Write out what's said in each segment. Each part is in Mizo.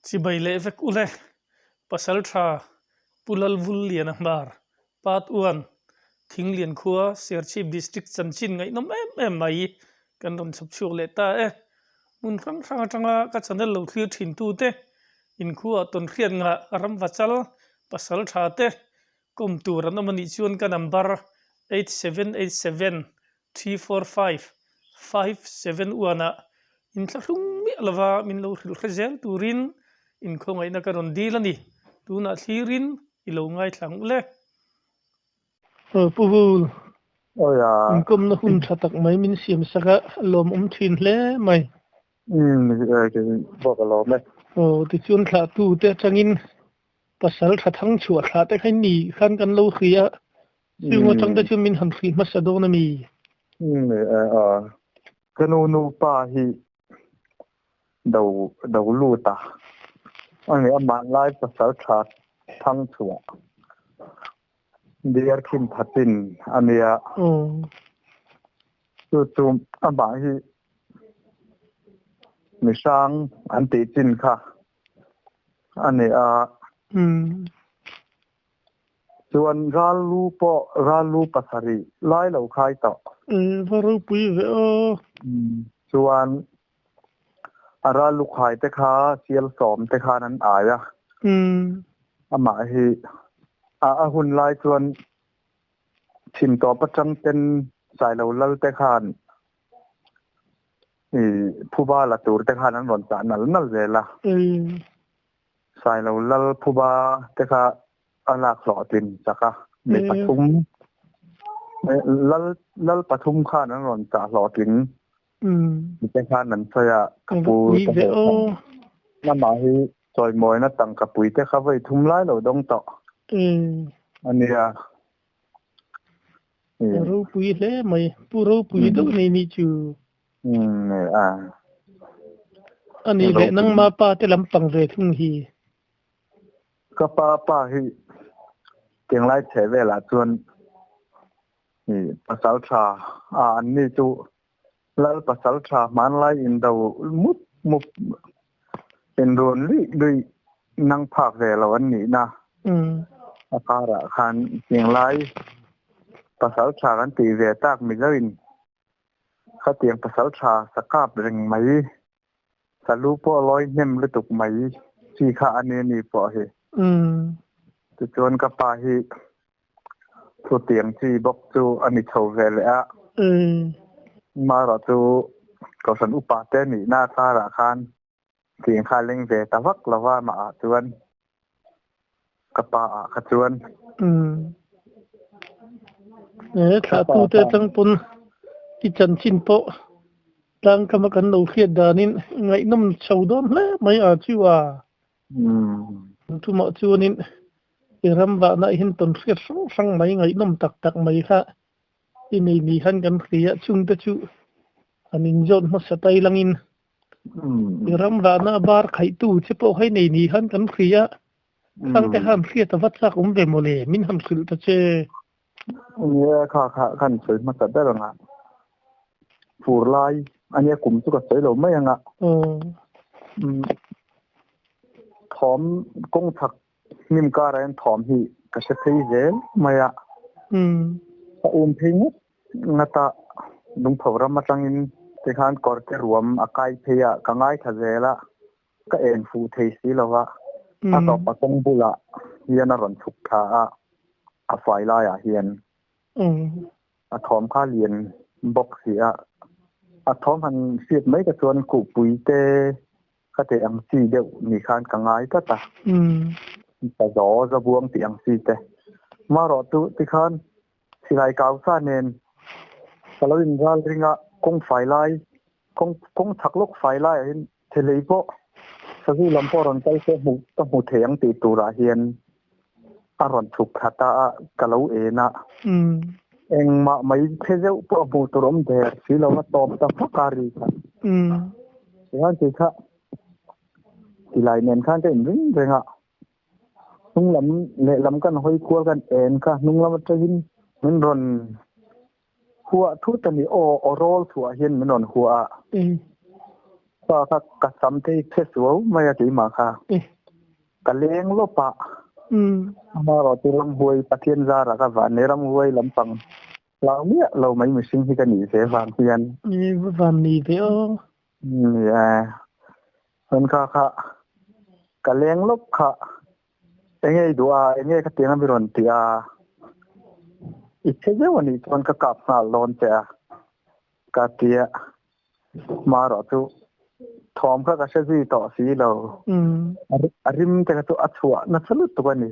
Chibai leh vek ule, Pasaltha Pu Lalvulliana Hmar, Part One, Thinglian khua Serchhip District chanchin ngaihnawm em em mai kan rawn chhawp chhuak leh ta e. Hmun hrang hrang atanga ka channel lo thlir thin tute inkhuaah tawnhriat ngah ramvachal Pasaltha te kawm tur an awm anih chuan ka number 8787 345 571 ah inthlahrung miah lova min lo hrilh hre zel turin inkhawngaihna ka rawn dil a ni. Tunah thlirin i lo ngaithla ang ule. Aw Pu Vul, inkawmna hun tha tak mai min siam sak a, lawmawm thin hle mai. Bawk a lawm e. Aw tichuan thlahtu te atangin Pasal tha thang chhuah thlah te kha ni khan kan lo hri a, chung atang te chuan min han hri hmasa dawn a mi? Umm a, ka nu nu pa hi do do lut a, ani a hmanlai pasal tha thang chhuah diar khin phatin a nia. Chu chu amah hi mihrang an tih chin kha a ni a. Chuan ral lu pawh ral lu pasarih lai lo khai tawh. Va ropui ve aw. Chuan a ral lu khai te kha sial sawm te khan an ai a. Amah hi a hun lai chuan chhim tawp atang ten Sailo lal te khan I phuba la tur te khan an rawn chah nal nal zel a. Sailo lal phuba te kha a lak hlawhtlin chak a, mi pathum lal lal pathum khan an rawn chah hlawhtling te khan an sawi a, ka pu te ho khan amah hi chawimawina tangka pui te kha vawi thum lai lo dawng tawh a nia. Ropui hle mai, Pu Ropui deuh nei nih chu. A nih leh nangma pa te lampang ve thung hi. Ka pa pa hi kenglai chhe velah chuan pasal tha a an ni chu lal pasal tha hmanlai indo mup mup inrun luih luih nang phak ve lo an nih na a karah khan kenglai pasal tha kan tih ve tak mizoin khatiang pasal tha sakap reng mai salu pawh lawi hnem lutuk mai chi kha a ni ni pawh hi. Tichuan ka pa hi Chutiang chi bawk chu a ni chho ve leh a. Marawh chu Kohhran upa te nihna karah khan tiang kha a leng ve ta vak lo va amah ah chuan ka pa ah kha chuan. He thlahtute atang pawn i chanchin pawh tlangkama kan lo hriat danin ngaihnawm chho dawn hle mai a chu a. Chumah chuanin i ram vahna hian tawn hriat hrang hrang mai ngaihnawm tak tak mai kha i nei ni khan kan hria a, chungte chu an inzawt hmasa tai langin i ram vahna a bar khaihtu che pawh kha i nei ni khan kan hria a, khangte khan hriat a va chak awm ve mawle, min han hrilh ta che. Nia kha kha khan sawi hmasa ber ang a, fur lai ania kum chu ka sawi lo mai ang a. Thawm kawng chhak hnim karah hian thawm hi ka hre phei zel mai a. Ka um phei ngawt ngawt a, lungpho ram atangin tikhan kawr te ruam a kai phei a, ka ngaithla zel a. Ka en fuh thei si lo va, a tawpa kawng bulah hian a rawn chhuk thla a, a fai laiah hian a thawm kha lian bawk si a, a thawm han hriat mai ka chuan kuhpui te ka teh ang chi deuh ni khan ka ngai tlat a, ka zaw zabuang tih ang chi te. Marawh chu tikhan silai kau sa nen ka lo inral ring a, kawng fai lai Kawng kawng chhak lawk fai laiah hian thelei pawh sazu lam pawh a rawn kal se hmuh ka hmu thei ang tih turah hian a rawn chhuk thla ta a, ka lo en a. Engmah mai the zeuh pawh a hmuh tur awm der si lo a tawp ta hmak a ri kha. Tichuan kei kha tilai nen khan ka inring reng a, hnung lam lehlam kan hawi kual kan en kha hnung lam atangin min rawn Huah thut a ni aw, aw rawl thuah hian min rawn huah a. Kha kha ka sam te hi phe suau mai a keimah kha. Ka leng lawp a. Amaherawh chu ramhuai Pathian zara ka van nei ramhuai lampang hlau miah lo mai mihring hi ka nih ve vang hian. I va van ni ve aw. Ni e. Chuan kha kha ka leng lawp kha enge i duh a enge ka tiang a mi rawn ti a i che deuh a nih chuan ka kap nghal dawn che a ka ti a. Hmarawh chu thawm kha ka hre zui tawh si lo. A rim te kha chu a chhuah nasa lutuk a ni.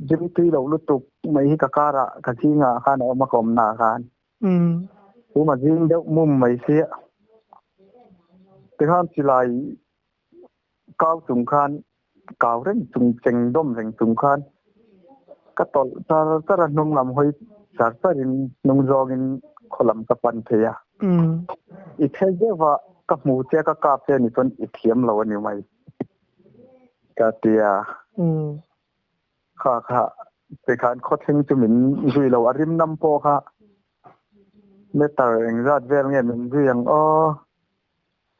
Rim tui lo lutuk mai hi ka karah ka zingah khan a awm a ka awmnaah khan. Tuma zing deuh mum mai sia. Tikhan silai kau chung khan kau reng chung cheng dawm reng chung khan ka tawlh char char a hnung lam hawi char char in hnung zawng in khaw lam ka pan thei a. I thei deuh a ka hmu che ka kap che ni chuan i thiam lo a ni mai ka ti a. Kha kha tikhan khawthleng chu min zui lo a rim nam pawh kha meter engzat vel nge min zui ang aw.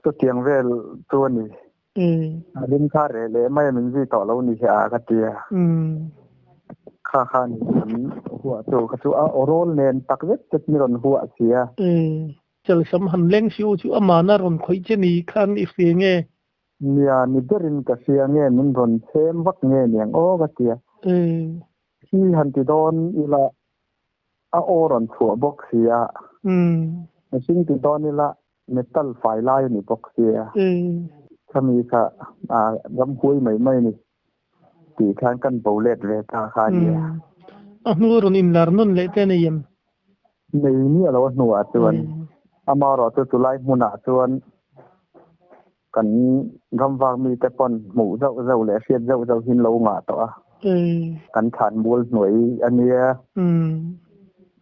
Chutiang vel chu a ni. A rim kha reh leh mai a min zui tawh lo ni hi a ka ti a. Kha kha ni min huah chu kha chu a awrawl nen tak zet zet mi rawn huah si a. Chalsam han leng si u chu amana rawn khawih che ni khan i hria nge? Nia, ni berin ka hria nge min rawn chhem vak nge niang aw ka ti a. Hi han ti dawn ila a aw rawn chhuah bawk si a. Mihring ti dawn ila Metal fai lai a ni bawk sia. Khami kha ram huai mai mai a ni tih khan kan bo let ve ta kha a nia. A hnu a rawn inlar nawn leh te a nei em? Nei miah lo a hnuah chuan. Amaherawh chu chulai hmunah chuan kan ramvak mite pawn hmuh zauh zauh leh hriat zauh zauh hi an lo ngah tawh a. Kan thlan mual hnuai a nia.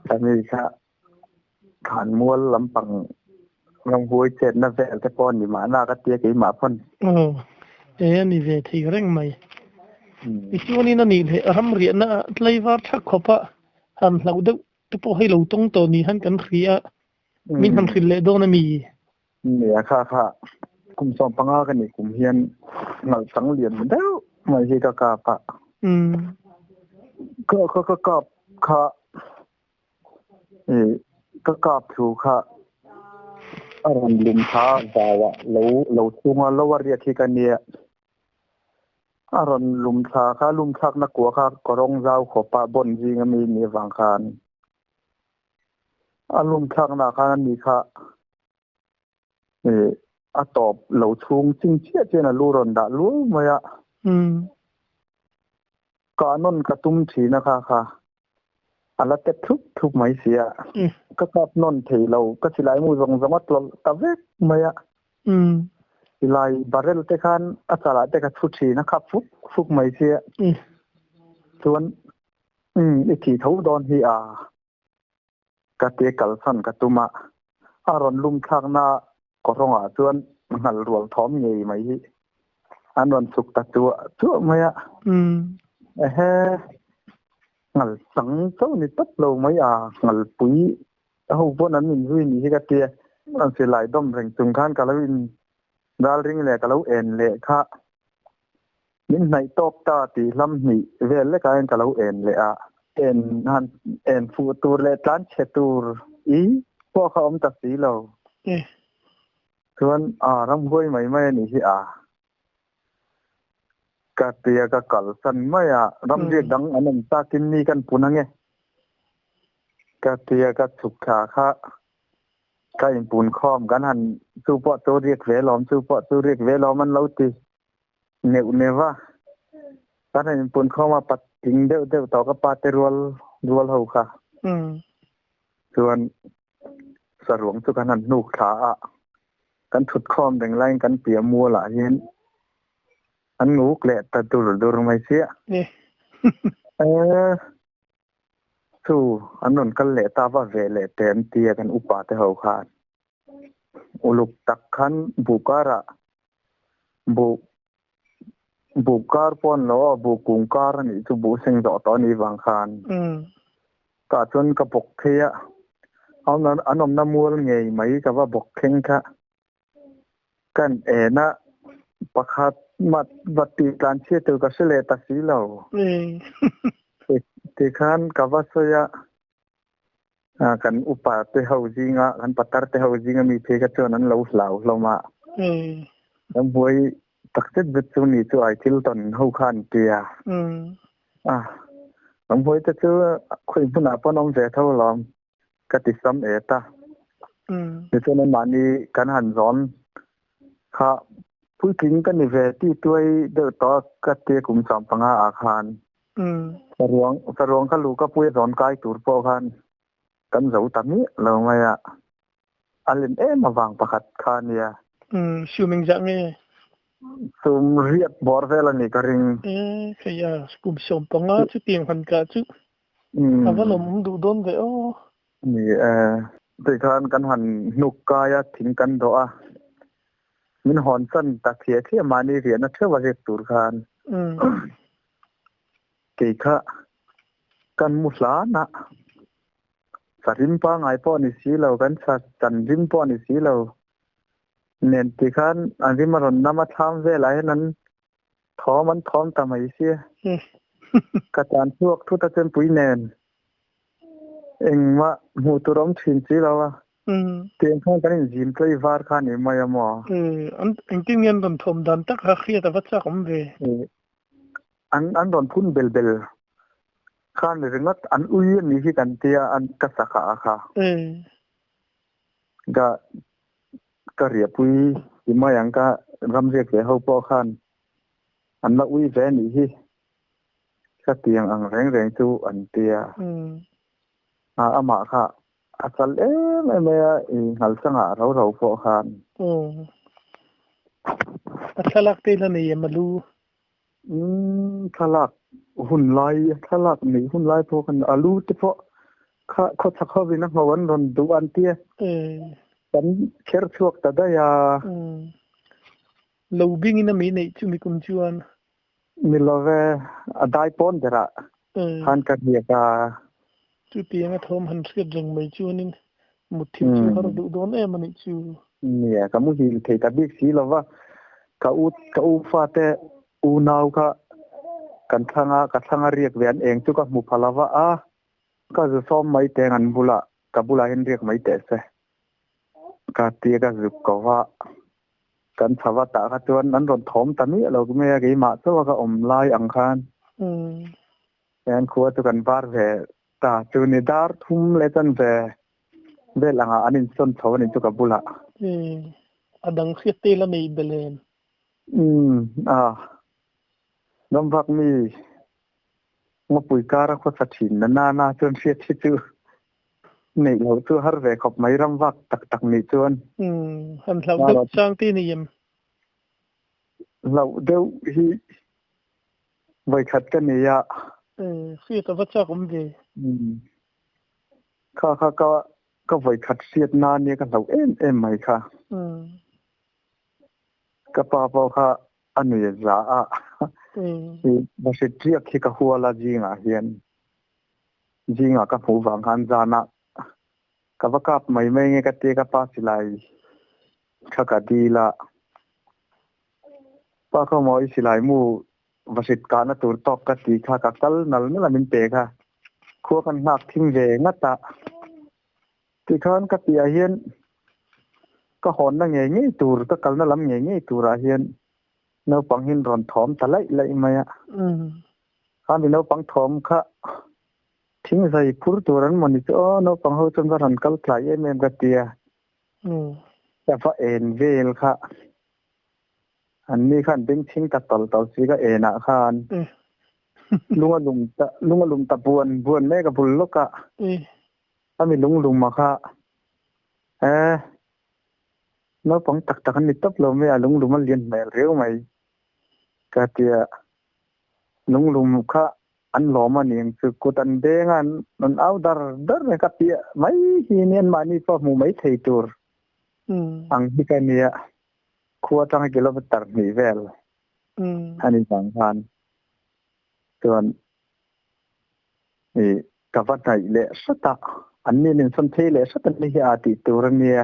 Khami kha Thlanmual lampang ramhuai chetna vel te pawh a ni mahna ka tia keimah pawn. Aw, e a ni ve thei reng mai. Tichuanin a nih leh ramriahna ah tlaivar thak khawp a han hlauh deuh te pawh hei lo tawng tawh ni han kan hria a, min han hrilh leh dawn a mi? Nia kha kha kum 15 ka nih kum hian ngalh chang lian deuh mai hi ka kap a. Kha kha ka kap kha Ka kap thu kha a rawn lum tha vauah lo lo chhunga lo a riak hi ka nia. A rawn lum thla kha lum thlakna kua kha ka rawng zau khawpa bawn zing ami nih avang khan a lum thlakna khan a ni kha a tawp lo chhung ching chiah chian a lu rawn dah luau mai a. Kah nawn ka tum thin a kha kha. A la tep thup thup mai si a. Ka kap nawn thei lo. Ka silai mu zawng zawng a tlawlh ta vek mai a. Silai barrel te khan a chalah te ka chhu thin a khap fuk fuk mai si a. Chuan i thih tho dawn hi a. Ka ti kalsan ka tum a. A rawn lum thlakna kawrawngah chuan nghal rual thawm ngei mai hi an rawn chhuk ta chuah chuah mai a. Ehe, nghal chang chauh ni tawp lo mai a, nghal pui ho pawn an inzui ni hi ka tia. An silai dawm reng chung khan ka lo in ral ring leh ka lo en leh kha min hnaih tawk ta tih hlam hnih vel lekah hian ka lo en leh a. En han en fuh tur leh tlan chhe tur i pawh kha awm ta si lo. Chuan a ramhuai mai mai a nih hi a. Ka tia ka kalsan mai a, ramriak dang an awm takin mi kan pun ange. Ka tia ka chhuk thla kha ka inpun khawm kan han chu pawh chu riak ve lawm chu pawh chu riak ve lawm an lo ti neuh neuh va. Kan han inpun khawm a patling deuh deuh tawh ka pa te rual rual ho kha. Chuan saruang chu kan han hnuk thla a, kan thut khawm reng laiin kan piah mualah hian an nguk leh ta dur dur mai sia. Chu an rawn kal leh ta va ve leh te an ti a kan upa te ho khan. Uluk tak khan buh karah buh buh kar pawh an lo a, buh kung kar a nih chu buh seng zawh tawh a nih vang khan. Tah chuan ka bawk phei a, an awmna mual ngei mai ka va bawk thleng kha. Kan en a, pakhat mat vat tih tlan chhiat tur ka hre leh ta si lo. Tikhan ka va sawi a, kan upa te ho zinga, kan patar te ho zinga mi phei kha chuan an lo hlau hlawm a. Kan buai tak zet zet chu ni chu ai thil tawn ho kha an ti a. Kan buai te chu khawi hmunah pawh an awm ve tho alawm. Ka ti sam et a. Tichuan anmahni kan han zawn kha puitling ka ni ve ti tuai deuh tawh a ka tia kum 15 ah khan. Saruang saruang kha luh ka pui a zawn kai tur pawh khan kan zo ta miah lo mai a. A len em avang pakhat kha a nia. Sum engzah nge? Sum riat bawr vel a nih ka ring. E, hei a, kum 15 chutiang han kah chu A va lawm duh dawn ve aw. Ni e, tih khan kan han hnuk kai a, thing kan dawh a, min hawn chan ta thliah thliah mahni riahna theuh a riak tur khan kei kha kan mu hlan a, sa rim pangai pawh a ni si lo, kan sa chan rim pawh a ni si lo nen tih khan an rim a rawn nam a, thlam velah hian an Thawm an thawm ta mai sia. Ka tlan chhuak thut a chempui nen engmah hmuh tur awm thin si lo a. Tiang khan kan inzim tlei var kha ni mai a maw? Engtin nge an rawn thawm dan tak kha hriat a va chak awm ve? An an rawn phun bel bel khan ringawt an ui a nih hi kan tia an ka sakha a kha. Ka Ka riahpui ti mai ang ka ram riak ve ho pawh khan an la ui ve anih hi. Ka tiang ang reng reng chu an tia. A amah kha a chal em em mai a i nghal changah ro ro pawh khan. A thlalak te la nei em a lu? Thlalak hun lai thlalak neih hun lai pawh khan a lu te pawh kha khawchhak hovin a ngho an rawn duh an tia. Kan kher chhuak ta daih a. Lo bingin a mi neih chu mi kum chuan. Ni love, a dai pawn berah khan ka hniak a. Chutiang a thawm han hriat reng mai chuanin mutthilh chu har duh dawn em a nih chu. Nia, ka muhil thei ta bik si lova, ka u ka u fate unau kha kan thlang a, ka thlang a riak ve an eng chu ka hmu pha lova a, ka zu sawm mai teng an bulah, ka bulah hian riak mai teh se. Ka tia ka zuk ko va, kan chho va tah kha chuan an rawn thawm ta miah lo mai a, keimah chauh a ka awm lai ang khan. Hian khua chu kan var ve ta chu ni dar thum leh chan ve vel angah an insawn chho a ni chu ka bulah. A dang hriat te la nei bel em? Umm a, ramvak mi ngawpui kara khawsa thin na nana chuan hriat hi chu neih loh chu har ve khawp mai ramvak tak tak nih chuan. Umm han hlauh deuh chang te nei em? Hlauh deuh hi Vawikhat ka nei a. Hriat a va chak awm ve. Kha kha ka ka vawikhat hriat na nia ka hlauh em em mai kha. Ka pa pawh kha a nui za a. Va hrit riak hi ka hual a zingah hian. Zingah ka hmuh vang khan zanah ka va kap mai mai nge ka tia ka pa silai kha ka dil a. Pa kha maw i silai mu va hrit kahna tur tawk ka ti kha ka kal nal nal a min pe kha. Khua kan nghak thing ve ngat a. Tikhan ka piah hian ka hawnna ngei ngei tur, ka kalna lam ngei ngei turah hian naupang hian rawn thawm ta laih laih mai a. Kha mi naupang thawm kha thing zai phur tur an maw ni chu aw naupang ho chuan va rawn kal tlai em em ka ti a. Ka va en vel kha. An ni khan bengchhing ta tawlh tawlh si ka enah khan lung a lum ta lung a lum ta buan buan mek a bul lawk a. A mi lung lum a kha e naupang tak tak an ni tawp lo mai a lung lum a lian hmel riau mai ka tia lung lum kha an lawm a ni ang chu kut an beng a an au dar dar mai ka piah mai hi ni anmahni pawh hmuh mai thei tur ang hi ka nia. Khua atanga kilometer hnih vel a ni vang khan chuan i ka va hnaih leh hrat a, an ni nen sawn phei leh hrat a ni hi a tih tur a nia.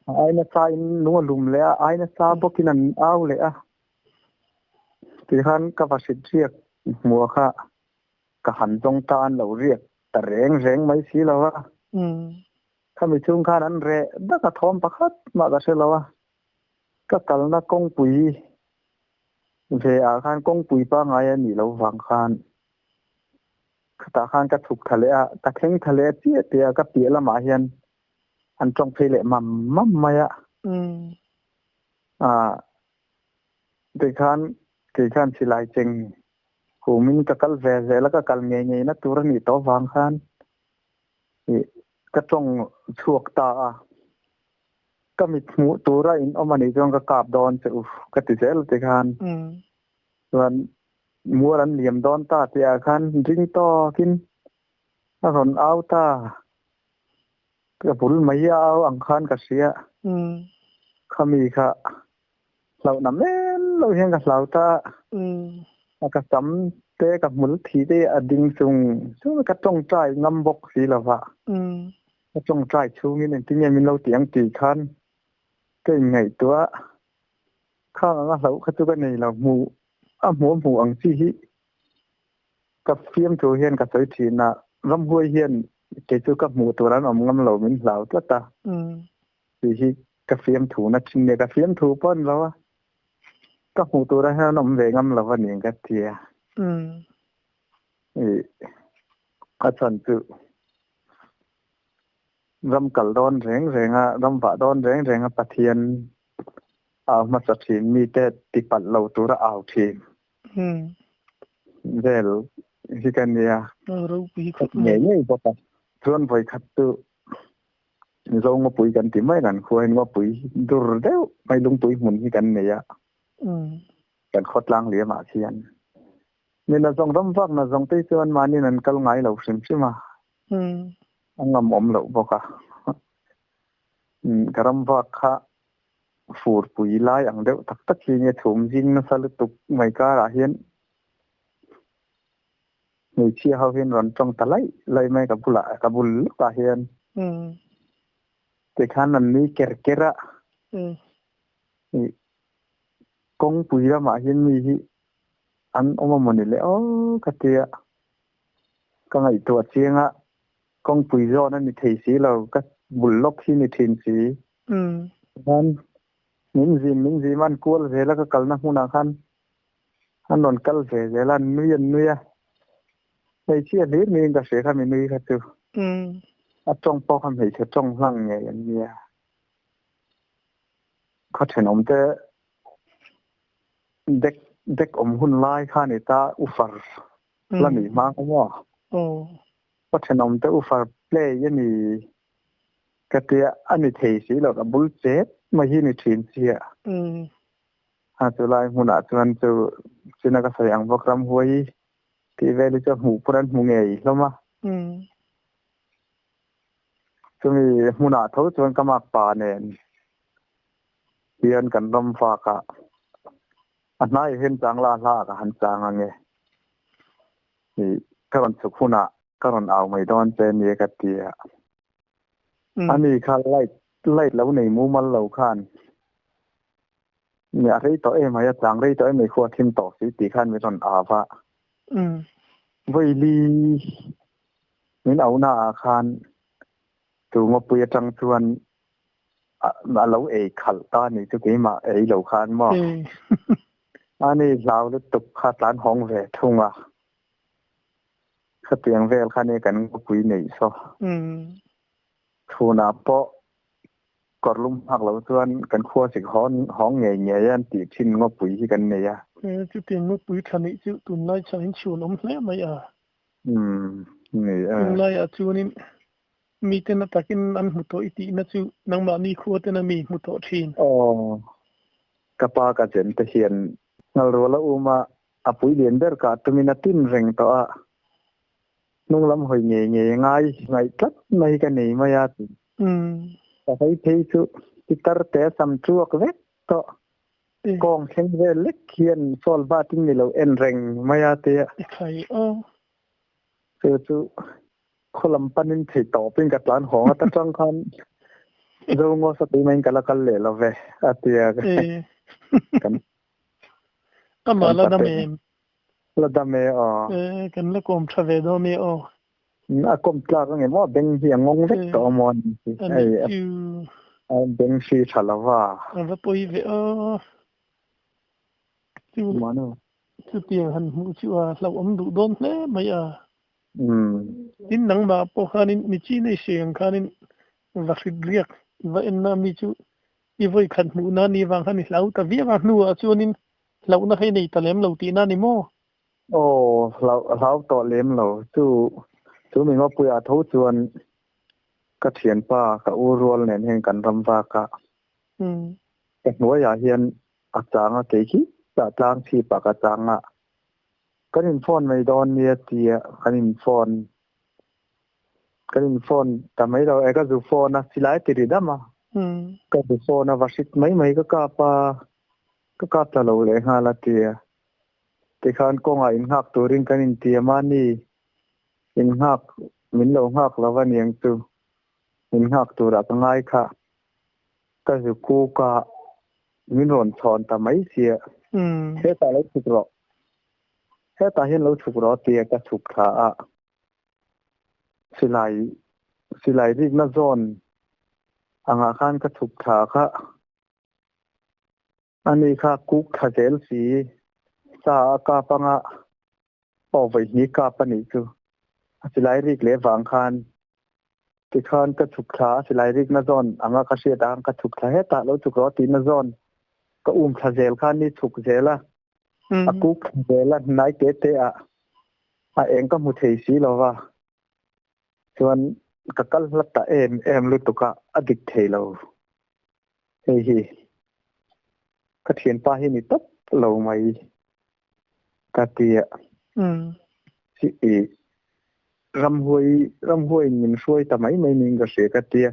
Ai nasa in lung a lum leh a, ai nasa bawkin an au leh a. Tikhan ka vahrit riak hmuh kha ka han zawng ta an lo riak ta reng reng mai si lo a. Khami chhung khan an reh dak a thawm pakhat mah ka hre lo a. Ka kalna kawngpui ve ah khan kawngpui pangngai a nih loh vang khan khatah khan ka chhuk tha leh a, ka thleng tha leh chiah tih a ka piah lamah hian an tawng phei leh mam mam mai a. Ah tikhan kei khan silai cheng humin ka kal ve zel a, ka kal ngei ngei na tur a nih tawh vang khan ih ka tawng chhuak ta a. Ka mit hmuh tura in awm a nih chuan ka kap dawn che u ka ti zel tikhan chuan mual an liam dawn ta tih ah khan ring tawkin a rawn au ta. Ka bul mai a au ang khan ka hria. Khami kha hlauhna mel lo hian ka hlau ta a. Ka sam te ka hmul thi te a ding chung chung ka tawngtai ngam bawk si lova. Ka tawngtai chhungin engtin nge min lo ti ang tih khan ka inngaihtuah a. Khang anga hlauh kha chu ka nei lo hmuh a hmuh a hmuh ang chi hi ka fiamthu hian ka sawi thin a. Ramhuai hian kei chu ka hmuh tur an awm ngam lo min hlau tlat a. Tih hi ka fiamthu na thin nia, ka fiamthu pawh a ni lo a, ka hmuh turah hian an awm ve ngam lo a ni ka ti a. Ih a chhan chu ram kal dawn reng reng a, ram vah dawn reng reng a Pathian au hmasa thin mite tipalh lo tura au thin vel hi ka nia. Ngei ngei bawk a. Chuan vawikhat chu Mizo ngawpui kan ti mai kan khua hian ngawpui dur deuh mai lungpui hmun hi kan nei a. Kan khawtlang liamah khian. Mi na zawng ram vak na zawng te chuan mahniin an kal ngai lo hrim hrim a. A ngam awm loh bawk a. Ka ram vak kha furpui lai ang deuh tak tak hi nge chhum zing nasa lutuk mai karah hian Hmeichhia ho hian rawn tawng ta laih laih mai ka bulah ka bul lawkah hian. Tikhan an nui ker ker a. Kawngpui lamah hian mi hi an awm a mawni le aw ka tia. Ka ngaihtuah chiang a, kawngpui zawn a ni thei si lo, ka bul lawk hi ni thin si. Tikhan min zim min zim a, an kual zel a ka kalna hmunah khan An rawn kal ve zel a, an nui an nui a. Hmeichhia hlir niin ka hria kha mi nui kha chu. A tawng pawh kha hmeichhe tawng hlang ngei an nia. Khaw thenawm te dek dek awm hun lai kha ni ta ufar la nih hma kha maw? Khaw thenawm te ufar play a ni ka tia a ni thei si lo ka bul chet mai hi ni thin sia. A chu lai hmunah chuan chu china ka sawi ang bawk ramhuai tih vel hi chu a hmuh pawh an hmu ngei hlawm a. Chumi hmunah tho chuan ka makpa nen hian kan ram vakah a hnaiah hian changla hla ka han chang ange. Ih ka rawn chhuk hunah ka rawn au mai dawn che nia ka ti a. Ani kha light light lo nei mumal lo khan Nia rei tawh em mai a, chang rei tawh em mai khua thim tawh si tih khan min rawn au a. Vawiili min au na ah khan chu ngawpui atang chuan a lo ei khalh ta a nih chu keimah ei lo khan maw. Ani hlau lutuk kha tlan hawng ve thung a. Khatiang vel kha nia kan ngawpui neih saw. Chhunah pawh kawr lum hak lo chuan kan khua sik hawn hawng ngei ngei a an tih thin ngawpui hi kan nei a. Chutiang ngawpui tha nih chu tunlai chhan in chhuan awm hle mai a. Umm ni e. Tunlaiah chuanin miten a takin an hmu tawh i tihna chu nangmahni khua tena mi hmu tawh thin. Aw ka pa ka chen te hian ngalrual a um a, a pui lian ber kah tumin a tin reng tawh a. Hnung lam hawi ngei ngei a ngai ngaih tlat mai hi ka nei mai a. Ka hawi phei chu pitar te a sam tuak vek tawh. Kawng thleng vel lek hian sawl vatin ni lo en reng mai a tia. Chu chu khaw lam panin thei tawpin ka tlan hawng a ta tang khan Zo ngaw satui maiin ka la kal leh lo ve a ti a. Kan Amah la dam em? La dam e aw. E, kan la kawm tha ve dawn e aw. A kawm tlak ange maw beng hi a ngawng vek tawh a maw ani hi. Ani chu. A beng hri tha lo va. A va pawi ve aw. Chu chutiang han hmuh chu a hlauhawm duh dawn hle mai a. Tin nangmah pawh khanin mi chi nei hre ang khanin va hrit riak va enna mi chu i vawi khat hmuhna ni vang khan i hlau ta viau a hnuah chuanin hlauhna kha i nei ta lem lo tihna a ni maw? Aw, hlau hlau tawh lem lo. Chu chu mi Mapuia tho chuan ka thianpa ka u rual nen hian kan ram vak a. Ka hnuaiah hian a chang a kei khi tah tlang chhipah ka chang a. Kan in phone mai dawn nia tia kan in phone kan in phone ta mai lo e ka zu phone a silai ti ri dam a. Ka zu phone a va hrit mai mai ka kap a ka kap ta lo leh nghal a tia. Tikhan kawngah in nghak turin kan in tiam a ni in nghak min lo nghak lo a niang chu min nghak turah ka ngai kha. Ka zu kuk a, min rawn chhawn ta mai sia. Hetah lo chhuk rawh. Hetah hian lo chhuk rawh tia ka chhuk thla a. Silai, silai rikna zawn angah khan ka chhuk thla kha. Ani kha kuk thla zel si. Sa a kap anga aw vawihnih kap a nih chu. A silai rik leh vang khan tikhan ka chhuk thla a silai rikna zawn anga ka hriat ang ka chhuk thla hetah lo chhuk rawh tihna zawn ka um thla zel khan ni chhuk zel a. A kuk thla zel a hnai te te ah a eng ka hmu thei si lova. Chuan ka kal hlat ta em em lutuk a, a dik thei lo. Hei hi ka thianpa hi ni tawp lo mai ka ti a. I ramhuai ramhuaiin min hruai ta mai mai niin ka hria ka ti a.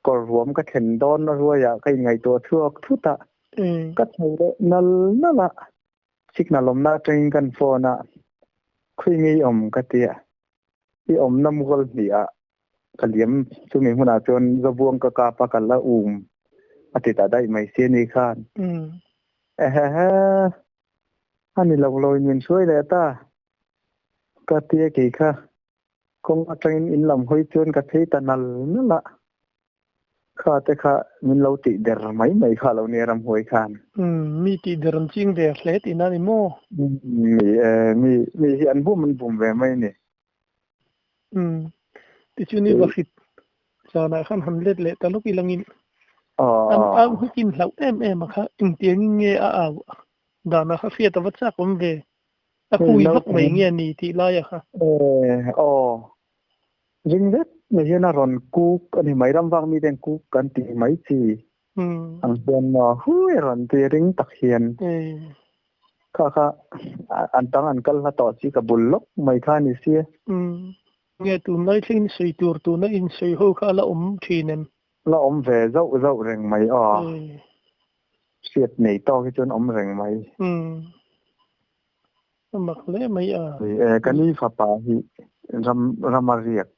Kawr ruam ka thlen dawn a ruaiah ka inngaihtuah chhuak thut a. Ka chho leh nal nal a. Signal awmna atangin kan phone a, khawi nge i awm ka ti a. I awmna mual hnih ah ka liam chumi hmunah chuan Zabuang ka kap a ka la um a ti ta daih mai si a ni khan. Ehehe a ni lo lo in min hruai leh ta ka ti a kei kha kawng atangin in lam hawi chuan ka phei ta nal nal a. Kha te kha min lo tih der mai mai kha lo nia ramhuai khan. Umm mi tih der an ching ve hle tihna a ni maw? Umm mi e mi mi hi an bum an bum ve mai ni. Umm tichuan i va hrit zanah khan han let leh ta lawk ilangin an au hnukin hlauh em em a kha engtiangin nge a au danah kha hriat a va chak awm ve a hui vak mai nge a ni tih laia kha. E aw Ring vek mai hian a rawn kuk a ni mai, ramvak mi ten kuk kan tih mai chi ang hian maw hui a rawn ti ring tak hian kha kha an tang an kal hla tawh chi ka bul lawk mai kha a ni sia. Nge tunlai thleng sawi tur tuna insawi ho kha a la awm thin em? La awm ve zauh zauh reng mai aw. Hriat nei tawk hi chuan awm reng mai. A mak hle mai a. Ka ni fapa hi ram rama riak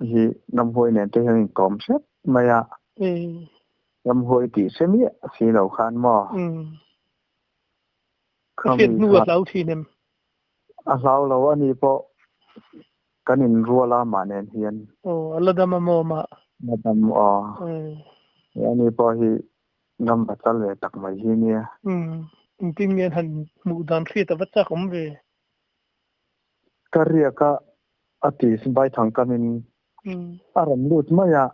hi ramhuai nen te hian inkawm hrep mai a. Ramhuai tih hre miah si lo khan maw? Ka hriat hnu a hlau thin em? A hlau lo a ni pawh kan inrual a mah nen hian. Aw a la dam a maw mah? La dam aw. A ni pawh hi Ram va chal ve tak mai hi nia. Umm, engtin nge han hmuh dan hriat a va chak awm ve. Ka riak a, a ti vai thang kamin a rawn lut mai a,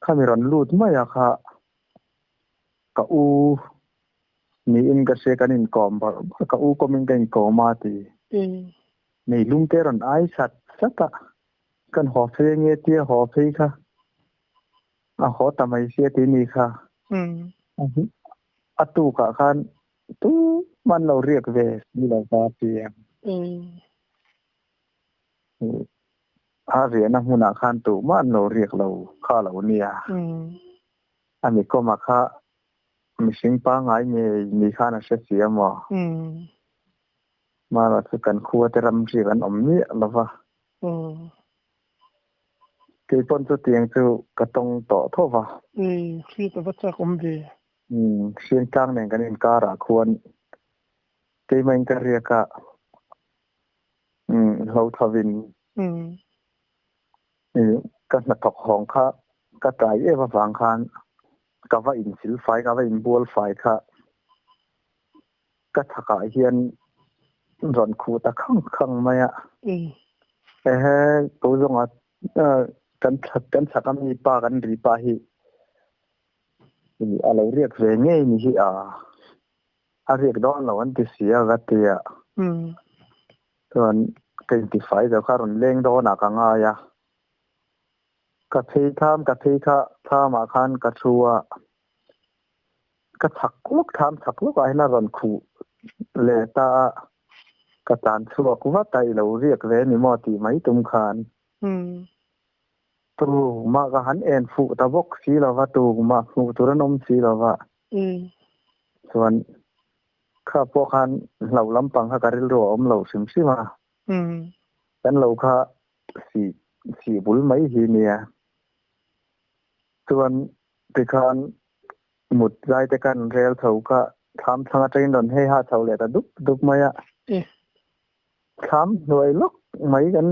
khami rawn lut mai a kha ka u niin ka hria kan inkawm bawrh bawrh, ka u kawmin ka inkawm a ti. Nei lung te rawn ai sat sat a, kan haw phei ange tia haw phei kha A haw ta mai sia ti ni kha. A tukah khan tumah an lo riak ve si lo va ti ang. A riahna hmunah khan tumah an lo riak lo kha lo nia. A mi kawmah kha mihring pangngai ngei ni khan a hre si a maw? Mahrawh chu kan khua te ram riak an awm miah lo va. Kei pawn chutiang chu ka tawng tawh tho va. E, hriat a va chak awm ve. Umm, Hriangtlang nen kan inkarah khuan keimah in ka riak a, umm, hlo thovin ka hnathawk hawng kha ka tlai em avang khan ka va insil fai, ka va inbual fai kha ka chhakah hian rawn khuh ta khang khang mai a. Ehe, ko zawnga kan kan chhak a mi pa kan ri pa hi a lo riak ve ngei ni hi a, a riak dawn lo an ti si a ka ti a. Chuan ka intifai zo kha rawn leng dawnah ka ngai a. Ka phei tham ka phei kha thamah khan ka thu a. Ka chhak lawk tham chhak lawkah hian a rawn khuh leh ta a. Ka tlan chhuak vat a i lo riak ve ni maw tih mai tum khan. Tumah ka han en fuh ta bawk si lo va, tumah hmuh tur an awm si lo va. Chuan Kha pawh khan hlo lampang kha ka rilru a awm lo hrim hrim a. Kan lo kha sih sih bul mai hi nia. Chuan tikhan mut zai te khan rel chho kha thlam thlang atangin rawn hei ha chho leh ta dup dup mai a. Thlam hnuai lawk mai kan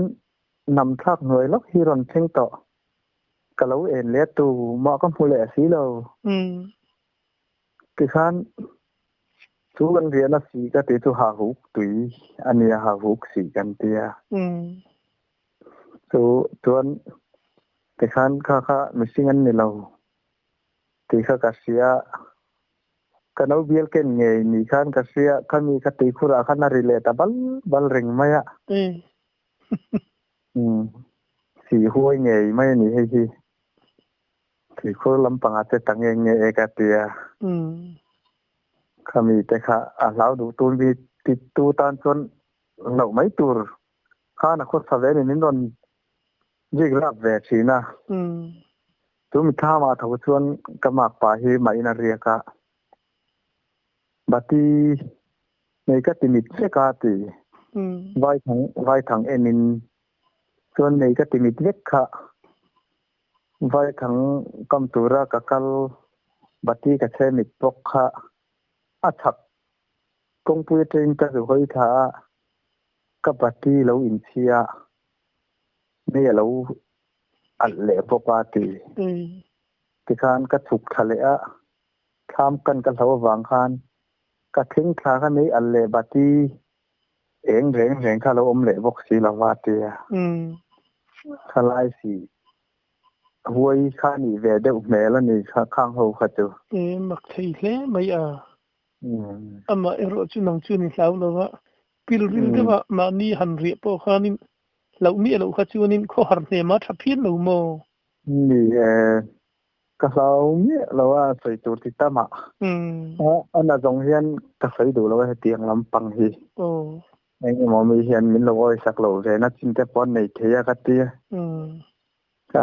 nam thlak hnuai lawk hi rawn thleng tawh. Ka lo en leh a tu mah ka hmu leh si lo. Tikhan chu kan riahna sih ka tih chu hahuk tui a nia, hahuk sih kan tia. Chu chuan tikhan kha kha mihring an ni lo tih kha ka hria. Ka no bial ken ngei ni khan ka hria, khami kha tuikhurah khan a ri leh ta bal bal reng mai a. Sih huai ngei mai a ni hei hi. Tuikhur lampangah te ta nge nge e ka ti a. Khami te kha a hlau duh tur mi ti tu tan chuan loh mai tur khan a khawsa ve ni min rawn rik rap ve thin a. Chu mi thlamah tho chuan ka makpa hi mah in a riak a. Bati nei ka ti mit vek a ti. Vaithang vaithang en in chuan nei ka ti mit vek kha. Vaithang kam tura ka kal bati ka chhe mit bawk kha a chhak kawngpui atangin ka zu hawi thla a, ka bati lo inchhia mei a lo alh leh bawk a ti. Tikhan ka chhuk thla leh a, thlam kan ka hlo avang khan ka thleng thla kha mei alh leh bati eng reng reng kha lo awm leh bawk si lo va ti a. Thalai si huai kha nih ve deuh hmel a ni kha khang ho kha chu. E mak thei hle mai a. Amah erawh chu nang chuan i hlau lo va, pilril deuha mahni han riah pawh khanin hlauh miah loh kha chuanin khawhar hnema tha phian lo maw? Ni e, Ka hlau miah lo a sawi tur ti tam a. A na zawng hian ka sawi duh lo a hetiang lampang hi. Eng emaw mi hian min lo awisak loh ve na chin te pawh an nei thei a ka ti a. Ka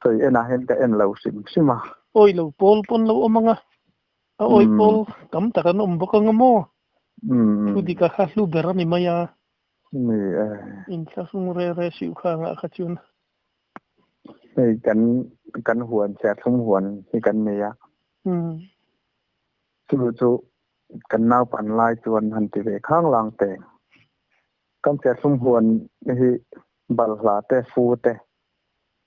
sawi enah hian ka en lo hrim hrim a. Awi lo pawl pawn lo awm ang a, a awi pawl tam tak an awm bawk ang a maw? Thu dik a kha hlu ber a ni mai a. Ni e. Inthlahrung re re siu kha angah kha chuan. Hei kan kan huan serthlum huan hi kan nei a. Chu chu kan naupan lai chuan han ti ve khang lang teng. Kan serthlum huan hi balhla te fu te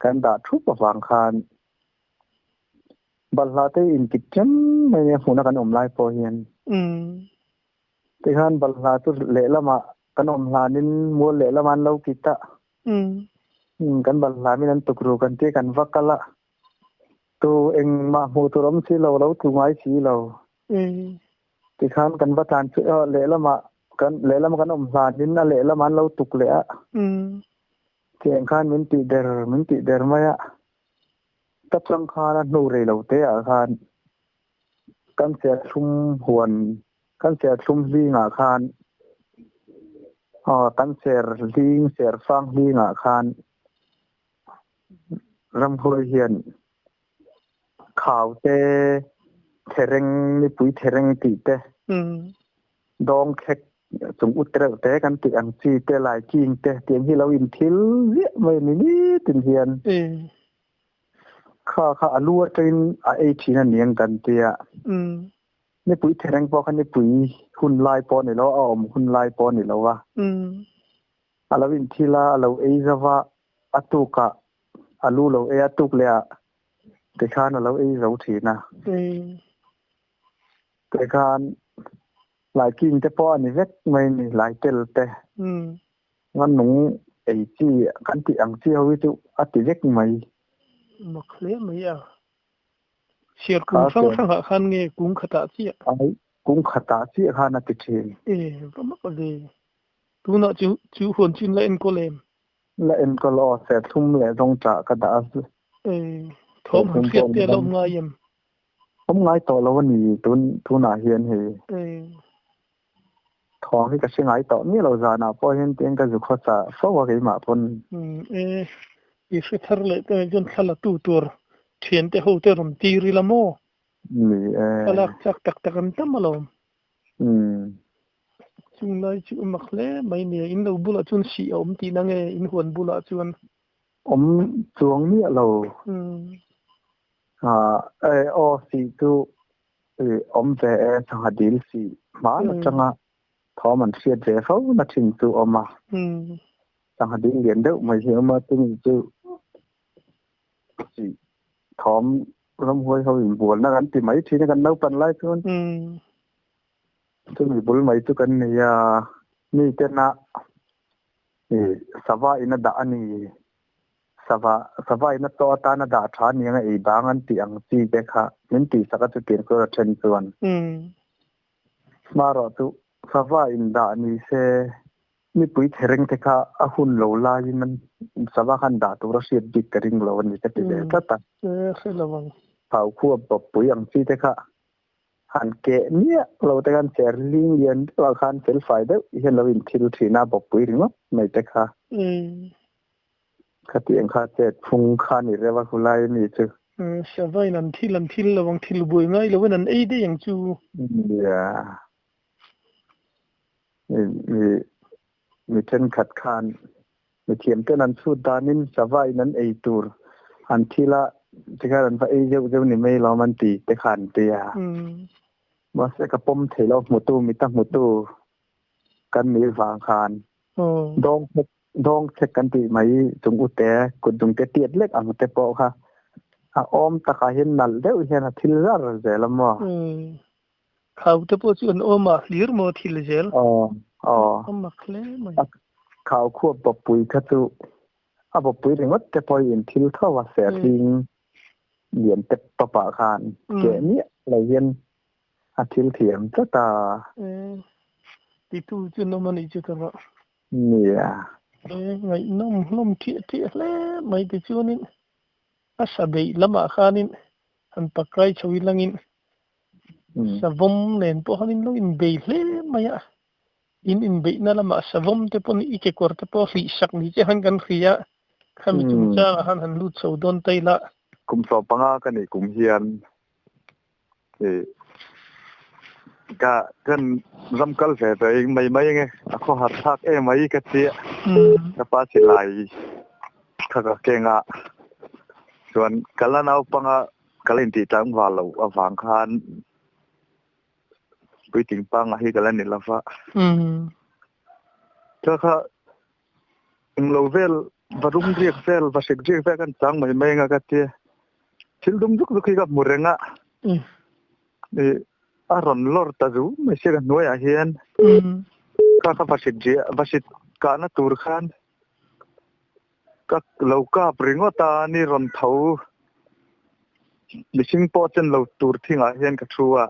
kan dah thup avang khan balhla te inkit ṭem mai nia hmuna kan awm lai pawh hian. Tikhan balhla chu lehlamah kan awm hlanin mual lehlamah an lo kit a. Kan balhla min an tuk ru kan tia kan va kal a. Tu engmah hmuh tur awm si lo, lo tlu ngai si lo. Tikhan kan va tlan chu lehlamah kan lehlam kan awm hlanin a lehlamah an lo tuk leh a. Tiang khan min tih der min tih der mai a. Ta chang khan a hnu rei lo te ah khan kan serthlum huan kan serthlum hlingah khan aw kan ser hling serfang hlingah khan ramhuai hian khau te thereng nipui thereng tih te dawng thlek Chung ut reuh te kan tih ang chi te lai king te tiang hi lo in thil ziah mai ni nitin hian. Kha kha a lu atangin a ei thin a niang kan tia. Nipui thereng pawh kha nipui hun lai pawh ni lo a awm hun lai pawh ni lo a. A lo in thil a a lo ei zova a tukah a lu lo ei a tuk leh ah tikhan a lo ei zo thin a. Tikhan Lai king te pawh a ni vek mai ni, lai tel te. Ngan nung ei chi kan tih ang chi ho hi chu a ti vek mai. Mak hle mai a. Chhiar kung hrang hrangah khan nge kung khatah chiah? Ai, kung khatah chiah khan a ti thin. E, va mak a ve. Tunah chu chu huan chu in la enkawl em? La enkawl aw, serthlum leh zawngṭah ka dah a. E, thawm han hriat te a la awm ngai em? Awm ngai tawh lo a ni tun tunah hian hei. Thawng hi ka hre ngai tawh miah lo zanah pawh hian tiang ka zu khawsa fo a keimah pawn. E, i hre thar leh te chuan thla la tu tur thian te ho te rawn tir ila maw? Ni e. Thlalak chak tak tak an tam alawm. Chung lai chu a mak hle mai nia, in lo bulah chuan sih a awm tihna nge in huan bulah chuan? Awm chuang miah lo. E aw sih chu awm ve e sangha dil sih hman atanga thawm an hriat ve fo na thin chu awm a. Sangha dil lian deuh mai hi awm a chumi chu sih thawm ramhuai ho inbualna kan ti mai thin a kan naupan lai chuan. Chumi bul mai chu kan nei a mi tena sava in a dah a ni. Sava, sava in a chaw atan a dah tha aniang a ei bang an tih ang chi te kha min tih sak a chutiang chuan a then chuan. Hmarawh chu sava in dah ni se mipui thereng te kha a hun lo laiin an sava khan dah tur a hriat bik ka ring lo a ni ka ti ve tlat a. Hre lo ang. Phau khuap bawppui ang chi te kha Han keh miah lo te khan cher ling lian deuh ah khan fel fai deuh hian lo in thil thin a bawkpui ringawt mai te kha. Khatiang kha chet phung kha ni reuh a khulai mi chu. Savain an thil an thil lo ang thil buai ngai lo in an ei daih ang chu. Nia. Mi mi thenkhat khan mithiam ten an chhut danin savain an ei tur an thil a tikhan an va ei zeuh zeuh ni mai lawm an ti te kha an ti a. Mahse ka pawm thei lo hmutu mita hmutu kan nih vang khan dawng chek dawng chek kan tih mai chung ute kut dung te tiat lek ang te pawh kha a awm takah hian nalh deuh hian a thil zar zel a maw. Khau te pawh chu an awm a, hlir maw thil zel? Aw, aw. A mak hle mai. A khau khuap bawppui kha chu a bawppui ringawt te pawhin thil tho a ser hling lian tep tawp ah khan keh miah lo hian a thil thiam tlat a. Titu chu an awm a nih chu ka rawh. Nia. Ngaihnawm hlawm thiah thiah hle mai tichuanin a sa beih lamah khanin han pakai chho ilangin Savawm nen pawh khan in lo inbei hle mai a, in inbeihna lamah savawm te pawh i kekawr te pawh hlih sak ni che khan kan hria a, khami chungchangah khan han lut chho dawn ta ila. Kum 15 ka nih kum hian ka kan ram kal ve ve mai mai nge a khawhar thlak em mai ka tia ka pa silai kha ka keng a chuan ka la naupanga Ka la intih tlangval loh avang khan puitling panga hi ka la ni lova. Kha kha englo vel va rum riak vel va hrek riak vel kan chang mai mai anga ka tia. Thil dum zuk zuk hi ka hmu reng a. A rawn lawr ta zu mai sia ka hnuaiah hian. Kha kha va hrit riah va hrit kahna tur khan Ka lo kap ringawt a, ni rawn tho mihring pawh chen lo tur thingah hian ka thu a.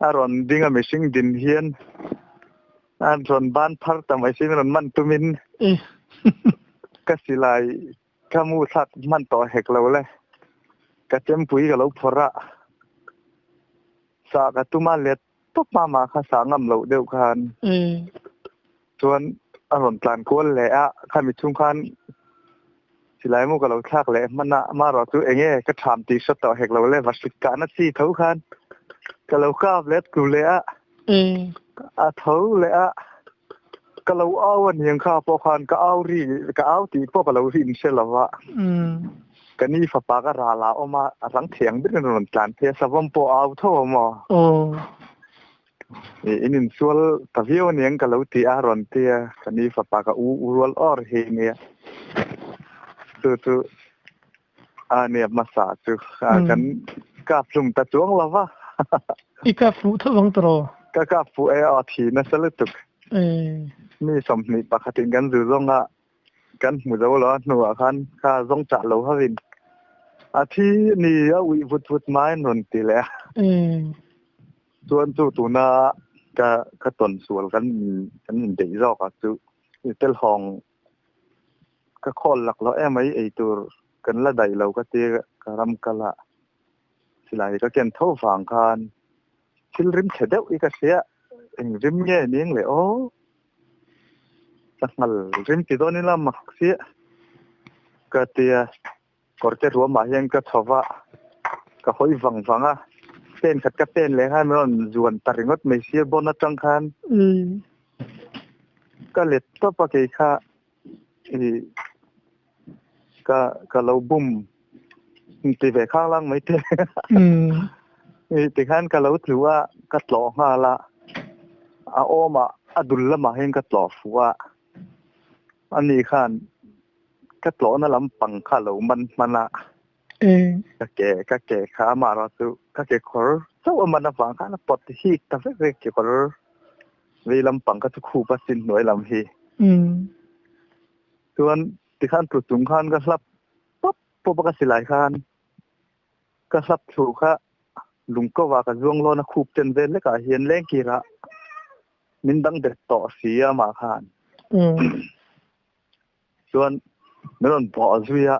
A rawn ding a mihring din hian a rawn ban phar ta mai si min rawn man tumin ka silai ka mu thlak hman tawh hek lo le. Ka chempui ka lo phawrh a, sah ka tum a let tawp hma mah kha sah ngam loh deuh khan chuan a rawn tlan kual leh a khami chhung khan silai mu ka lo thlak leh hman a amaherawh chu eng nge ka tham tih hre tawh hek lo le va hrik kahna chi tho khan ka lo kap let tlu leh a. A tho leh a, ka lo au a niang kha pawh khan ka au ri ka au tih pawh ka lo rin hre lo va. Ka ni fapa ka ral a awm a, a rang thiang berin a rawn tlan phei a, savawm pawh a au tho a maw? In insual ta viau a niang ka lo ti a, rawn ti a, ka ni fapa ka u u rual awr hi nia. Chu chu a nia hmasa chu kan kap hlum ta chuang lo va. I kap fuh tho vang tawh? Ka kap fuh e aw thi nasa lutuk. Mi 21 in kan zu zawng a kan hmu zo lo a hnuah khan kha zawng chah lo hovin a thi ni a uih vut vut mai an rawn ti leh a. Chuan chu tuna ka ka tawn sual kan kan inbeih zawk a chu telhawng Ka khawl lak loh em mai ei tur kan la daih lo ka ti ka ram kal a, silai ka ken tho vang khan thil rim chhe deuh i ka hria, eng rim nge ning le aw? Sanghal rim ti dawn ila mak chiah ka tia. Kawrte ruamah hian ka chho va, ka hawi vang vang a, pen khat ka pen leh khan min rawn zuan ta ringawt mai sir bawn atang khan ka let tawp a kei kha ih ka ka lo bum ti ve khang lang mai te ih tikhan ka lo tlu a ka tlawh nghal a, a awmah a dul lamah hian ka tlawh fuh a, ani khan Ka tlawhna lampang kha lo man hman a, ka ke ka ke kha amaherawh chu ka kekawr chauh a man avang khan a pawt hik ta vek vek kekawr vei lampang kha chu khup a sin hnuai lam hi. Chuan tikhan tlu chung khan ka hlap pawp pawp a ka silai khan ka hlap thlu kha lungkova ka zuang lawn a khup chen vel lekah hian lengkirah min dang bet tawh si a amah khan. Chuan min rawn bawh zui a,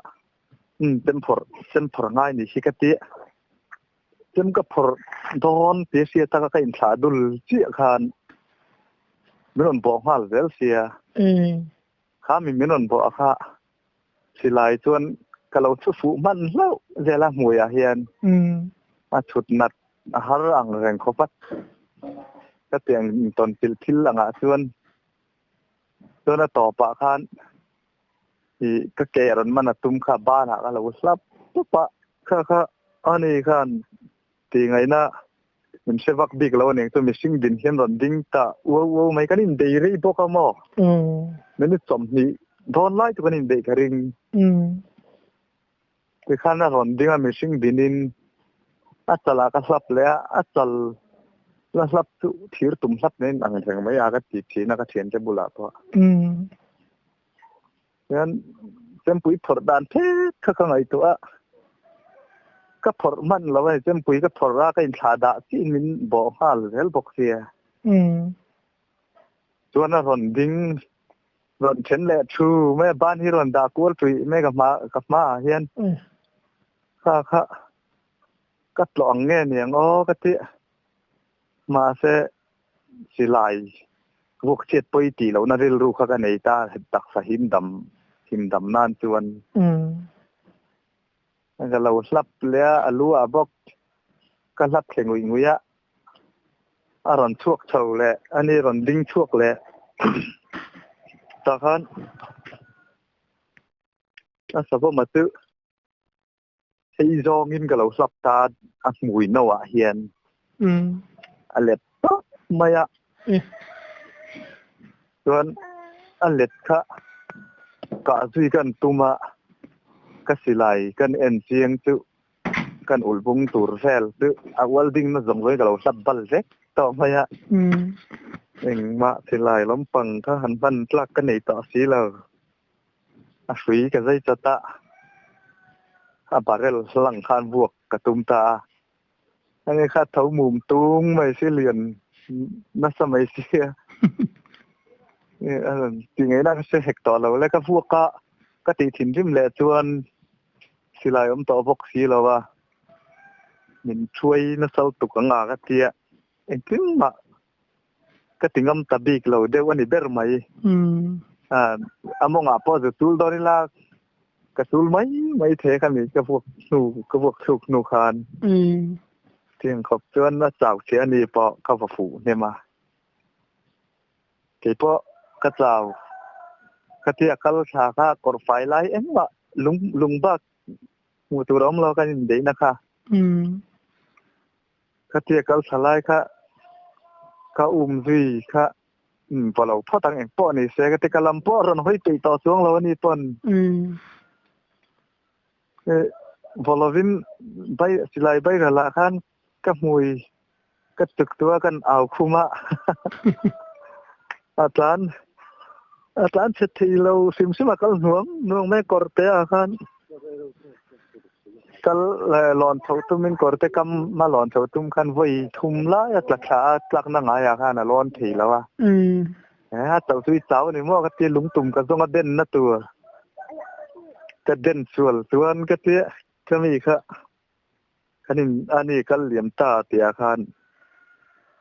umm chem phawrh chem phawrh ngai ni hi ka ti. Chem ka phawrh dawn tih a hriat taka ka inthlah dul chiah khan min rawn bawh nghal zel sia. Kha mi min rawn bawh a kha silai chuan ka lo chhu fuh hman hlauh zel a hmuiah hian a chhut nat a har ang reng khawp a. Ka tiang tawn chilh thil angah chuan Chuan a tawpah khan ih ka ke rawn man a tum kha banah ka lo hlap tawp a, kha kha ani khan tih ngaihna min hre vak bik lo aniang chu mihring din hian rawn ding ta uau uau mai kan inbei rei bawk a maw minute 20 dawn lai chu kan inbeih ka ring tikhan a rawn ding a mihring dinin a chalah ka hlap leh a a chal la hlap chu thir tum hlap nen ang reng mai a ka ti thin a ka thiante bulah pawh hian chempui phawrh dan phet kha ka ngaihtuah a ka phawrh hman lo a ni chempui ka phawrh a ka inthlah dah chiin min bawh nghal zel bawk sia chuan a rawn ding Rawn then leh thu mai a, ban hi rawn dah kual puih mai ka hma ka hmaah hian kha kha ka tlawh ang nge niang aw ka ti mahse silai vuk chhiat pawi tih lohna rilru kha ka nei ta taksa him dam him dam nan chuan ka lo hlap leh a, a lu ah bawk ka hlap thle nguih nguih a. A rawn chhuak chho leh a ni rawn ding chhuak leh tah khan a savawm a chu hei zawngin ka lo hlap ta a hmui no ah hian a let tawp mai a chuan a let kha kah zui kan tum a ka silai kan en chiang chu Kan ulbung tur vel chu a welding na zawng zawngin ka lo hlap bal vek tawh mai a. Engmah silai lampang kha han hman tlak ka nei tawh si lo. A hrui ka zai chat a, a barrel hlang khan vuak ka tum ta a. Ani kha tho mum tung mai si lian nasa mai sia. Ti ngei na ka hre hek tawh lo le ka vuak a, ka tih thinrim leh chuan Silai awm tawh bawk si lo a, min thuai nasa lutuk ang a ka tia, engtin mah ka ti ngam ta bik lo deuh a ni ber mai. A mawngah pawh zu chul dawn ila ka chul mai mai thei kha ni ka vuak hnu ka vuak thluk hnu khan. Tiang khawp chuan a chau che a ni pawh ka va fuh hnem a. Keipawh ka chau. Khatia kal thla kha kawr fai lai engmah lung lung bak hmuh tur a awm lo kan inbeihna kha. Khatia kal thla lai kha ka um zui kha va lo phawt ang engpawh ni se ka ti ka lam pawh a rawn hawi peih tawh chuang lo a ni pawn. Vaw lovin bai silai bairal ah khan ka hmui ka tuk tua kan au khum a a tlan a tlan chhe thei lo hrim hrim a kal hnuang hnuang mai kawr te ah khan kal lawn chho tumin kawr te kam a lawn chho tum khan vawi thum lai a tla thla a tlakna ngaiah khan a lawn thei lo a. A chauh chu i chau a ni maw ka tia lungtum ka zawng a denna tur ka den sual chuan ka tia ka mi kha kan in a ni kal liam ta tih ah khan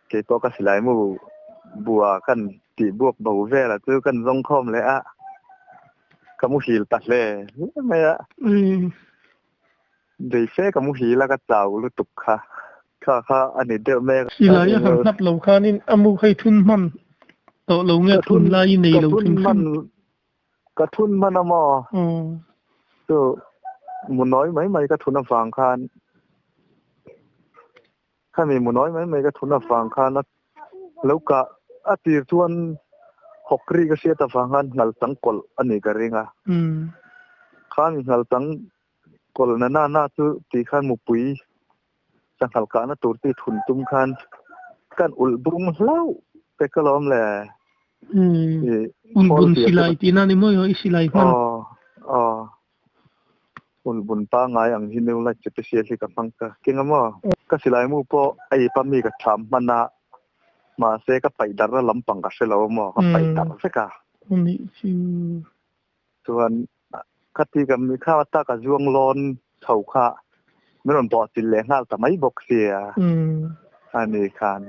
kei pawh ka silai mu bua kan tih buak bo vel ah chu kan zawng khawm leh a ka muhil ta hle hle mai a. Bei fe ka muhil a ka chau lutuk kha kha kha a ni deuh mek. Silai a han hnap lo khanin a mu kha i thun hman tawh lo nge thun lai i nei lo thun hrim. Ka thun hman a maw? Chu mu nawi mai mai ka thun avang khan khami mu nawi mai mai ka thun avang khan a lo kah a tir chuan hawk ri ka hriat avang khan ngal chang kawlh a nih ka ring a. Khami ngal chang Kawlna na na chu tih khan mupui sanghal kahna tur tih thun tum khan kan ulh bung hlauh te ka lawm le. Ulh bun silai tih na ni mawi aw i silai hman. Aw aw ulh bun pangai ang hi new light special hi ka hmang ka keng a maw. Ka silai mu pawh a ip a mi ka tham hman a mahse ka paih darh na lampang ka hre lo a maw ka paih darh vek a. Nih chu. Chuan khati ka mi kha ta ka zuang lawn chho kha min rawn bawh chilh leh nghal ta mai bawk sia a ni khan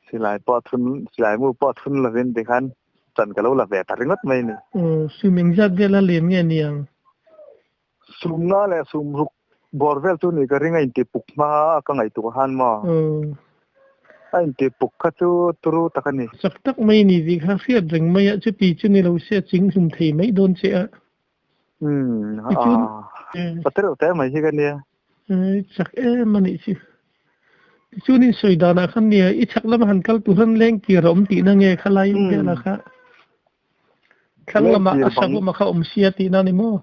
silai pawh thun silai mu pawh thun lovin tikhan chan ka lo la ve ta ringawt mai ni. Sum engzat vel a lem nge niang? Sum nga leh sum ruk bawr vel chu ni ka ring a inti puk hma a ka ngaihtuah han maw? A inti puk kha chu turu tak a ni. Chak tak mai ni tih kha hriat reng mai a, chuti chu ni lo se a ching hlum thei mai dawn che a. Umm a pa tereuh te mai hi ka nia. Chak em a nih chu. Tichuan in sawi danah khan nia i chak lama han kal tur han leng kir a awm tihna nge khalai velah kha. Thlang lamah a savawm a kha awm sia tihna a ni maw?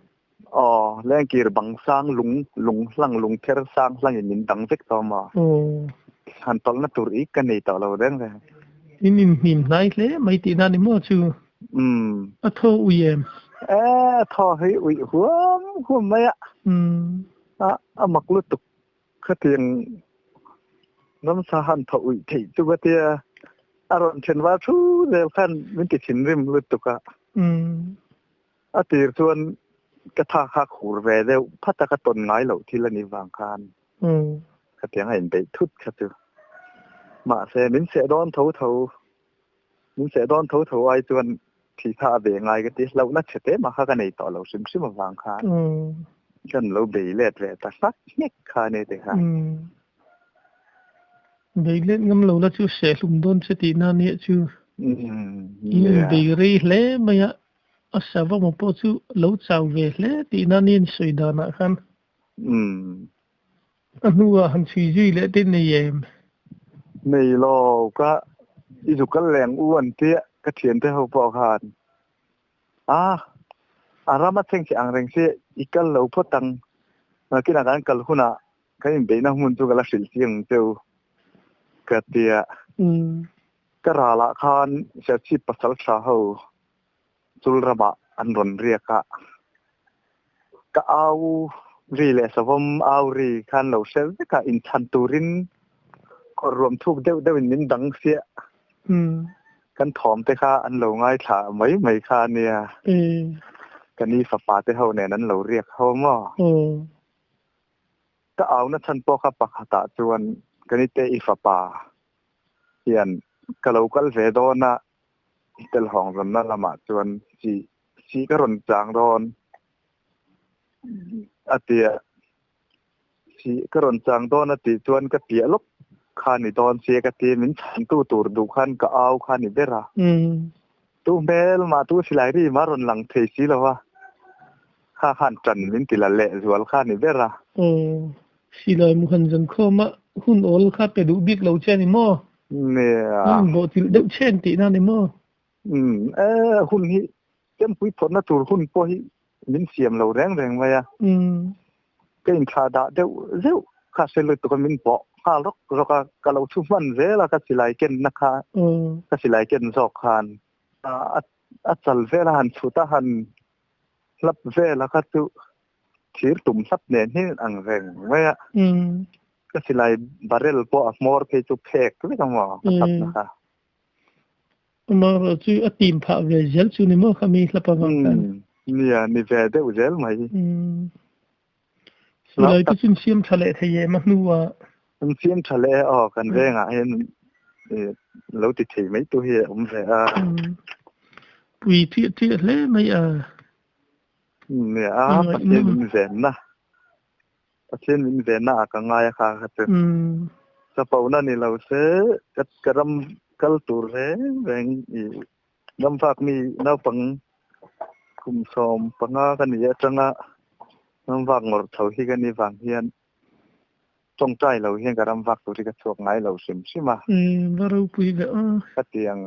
Aw, lengkir bang sang lung lung hlang lung kher sang hlang in min dang vek tawh maw? Aw. Han tawlhna tur ik ka nei tawh lo reng reng. In inhnim hnai hle mai tihna a ni maw chu? Umm. A thaw ui em? E, a thaw hi uih huam huam mai a. Umm. A, a mak lutuk. Khatiang ramsa han thaw uih theih chu ka tia a rawn then var thu zel khan min ti thinrim lutuk a. A tir chuan ka tha kha khur ve deuh phat a ka tawn ngai loh thil a nih vang khan khatiang a inbeih thut kha chu. Mahse min seh dawn tho tho, min seh dawn tho tho ai chuan thi kha a ve ngai ka ti. Hlauhna chhe te mah kha ka nei tawh lo hrim hrim avang khan kan lo bei let ve ta hlak nghek kha a ni ti khan. Bei let ngam lo la chu seh hlum dawn che tihna a nia chu. In inbei rei hle mai a, a savawm pawh chu lo chau ve hle tihna a nia sawi danah khan. A hnuah han chhui zui leh te nei em? Nei lo, ka i zu kal leng u an tia ka thiante ho pawh khan a a ram a thleng che ang reng se i kal lo phawt ang nakinah kan kal hunah kan inbeihna hmun chu ka la hrilh chiang ang cheu ka tia ka ralah khan Serchhip pasal tha ho chul ramah an rawn riak a, ka au ri leh savawm au ri khan lo hre vek a, inchhan turin kawr ruam thuk deuh deuhin min dang siah. Kan thawm te kha an lo ngaithla mai mai kha a nia. Ka ni fapa te ho nen an lo riak ho maw? Ka auna chhan pawh kha pakhatah chuan ka ni te i fapa hian ka lo kal ve dawn a, Telhawng zawnna lamah chuan chi chi ka rawn chang dawn a ti a, chi ka rawn chang dawn a tih chuan ka piah lawk. Kha ni dawn sia ka ti min chhantu tur duh khan ka au kha ni ber a. Tu hmel mah tu silai ri mah rawn lang thei si lo va, kha khan ṭan min ti la leh zual kha ni ber a. Aw, silai mu han zan khawm a, hun awl kha pe duh bik lo che a ni maw? Nia. Hun bawhchilh deuh chen tihna a ni maw? Umm, e, hun hi chempui phawtna tur hun pawh hi min siam lo reng reng mai a. Ka inthlah dah deuh zeuh kha hre lutuk a min pawh nghal rawk rawk a, ka lo thu hman zel a ka silai kenna kha, ka silai ken zawk khan a chal vel a han chhut a han hlap vel a kha chu thir tum hlap nen hi ang reng mai a. Ka silai barrel pawh a hmawr phei chu phek vek a maw ka hlapna kha. Amaherawh chu a tim phah ve zel chu ni maw khami hlap avang khan. Nia, ni ve deuh zel mai. Silai te chu an siam tha leh thei em a hnuah. An siam tha leh e aw, kan vengah hian lo ti thei mai tu hi a awm ve a. Pui ṭiah ṭiah hle mai a. Nia, Pathian min venna. Pathian min venna ah ka ngai a kha kha chu. Chapona ni lo se ka ram kal tur reng reng i ram vak mi naupang kum 15 ka ni atanga ram vak ngawrh chho hi ka ni vang hian tawngtai lo hian ka ram vak tur hi ka chhuak ngai lo hrim hrim a. Va ropui ve aw. Khatiang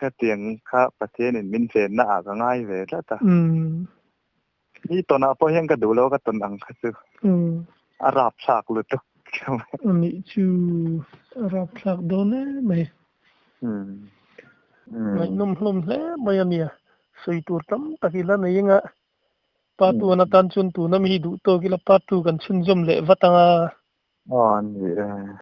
khatiang kha Pathianin min venna ah ka ngai ve tlat a. Ni tawnah pawh hian ka duh lo ka tawn ang kha chu a rapthlak lutuk. Anih chu a rapthlak dawn em mai. Ngaihnawm hlawm hle mai a nia. Sawi tur tam tak ila nei anga part one atan chuan tuna mi hi duh tawk ila part two kan chhunzawm leh vat anga. Aw a ni e.